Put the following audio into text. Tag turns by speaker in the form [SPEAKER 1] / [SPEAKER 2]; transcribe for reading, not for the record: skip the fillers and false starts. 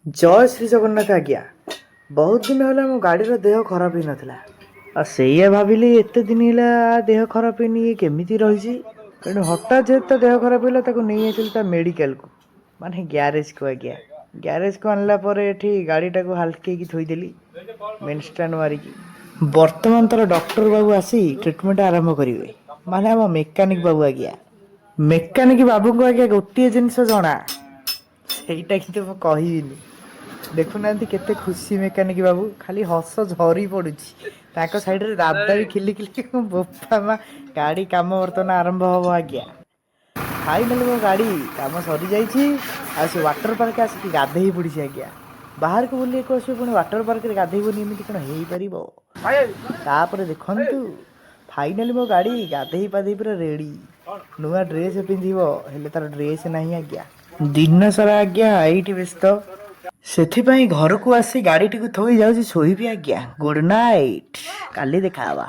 [SPEAKER 1] ଜୟ ଶ୍ରୀ ଜଗନ୍ନାଥ ଆଜ୍ଞା। ବହୁତ ଦିନ ହେଲା ମୋ ଗାଡ଼ିର ଦେହ ଖରାପ ହେଇନଥିଲା। ଆଉ ସେଇଆ ଭାବିଲି, ଏତେ ଦିନ ହେଲା ଦେହ ଖରାପ ହେଇନି, ଇଏ କେମିତି ରହିଛି? ତେଣୁ ହଠାତ୍ ଯେହେତୁ ତା ଦେହ ଖରାପ ହେଲା, ତାକୁ ନେଇ ଆସିଲି ତା ମେଡ଼ିକାଲକୁ, ମାନେ ଗ୍ୟାରେଜକୁ ଆଜ୍ଞା। ଗ୍ୟାରେଜକୁ ଆଣିଲା ପରେ ଏଠି ଗାଡ଼ିଟାକୁ ହାଲକେଇକି ଥୋଇଦେଲି ମେନ୍ ଷ୍ଟାଣ୍ଡ ମାରିକି। ବର୍ତ୍ତମାନ ତାର ଡକ୍ଟର ବାବୁ ଆସି ଟ୍ରିଟମେଣ୍ଟ ଆରମ୍ଭ କରିବେ, ମାନେ ଆମ ମେକାନିକ ବାବୁ ଆଜ୍ଞା। ମେକାନିକ ବାବୁଙ୍କୁ ଆଜ୍ଞା ଗୋଟିଏ ଜିନିଷ ଜଣା, ସେଇଟା କିନ୍ତୁ ମୁଁ କହିବିନି। ଦେଖୁନାହାନ୍ତି କେତେ ଖୁସି ମେକାନିକ ବାବୁ, ଖାଲି ହସ ଝରି ପଡୁଛି। ତାଙ୍କ ସାଇଡରେ ଦାଦା ବି ଖିଲି ଖିଲି। ବୋପା ମା, ଗାଡ଼ି କାମ ବର୍ତ୍ତମାନ ଆରମ୍ଭ ହବ ଆଜ୍ଞା। ଫାଇନାଲି ମୋ ଗାଡ଼ି କାମ ସରିଯାଇଛି ଆଉ ସେ ୱାଟର ପାର୍କ ଆସିକି ଗାଧେଇ ପଡ଼ିଛି ଆଜ୍ଞା। ବାହାରକୁ ବୁଲିବାକୁ ଆସିବ, ପୁଣି ୱାଟର ପାର୍କରେ ଗାଧେଇବନି, ଏମିତି କ'ଣ ହେଇପାରିବ? ତାପରେ ଦେଖନ୍ତୁ, ଫାଇନାଲି ମୋ ଗାଡ଼ି ଗାଧେଇ ପାଧେଇ ପୁରା ରେଡ଼ି। ନୂଆ ଡ୍ରେସ୍ ପିନ୍ଧିବ, ହେଲେ ତାର ଡ୍ରେସ୍ ନାହିଁ ଆଜ୍ଞା। ଦିନ ସାରା ଆଜ୍ଞା ଏଇଠି ବ୍ୟସ୍ତ, ସେଥିପାଇଁ ଘରକୁ ଆସି ଗାଡ଼ିଟିକୁ ଥୋଇ ଯାଉଛି ଶୋଇବି ଆଜ୍ଞା। ଗୁଡ୍ ନାଇଟ୍, କାଲି ଦେଖା ହବା।